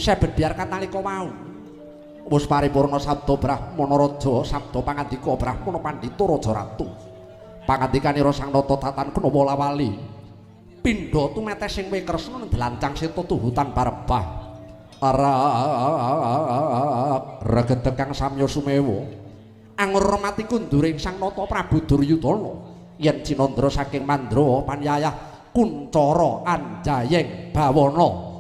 Seben biarkan nalika wau. Wis paripurna sabda Brahmana Raja, sabda pangandika Brahmana Pandhita Raja Ratu. Pangandikanira Sang Nata Tatan Guna Wolawali. Pindha tumetes sing Kresna ndlancang seta tuhu tanpa rebah. Arak regedeg kang samya sumewa. Angurmati kunduring Sang Nata Prabu Duryudana. Yen cinandra saking Mandrawa panyayah kuncara anjayeng bawana.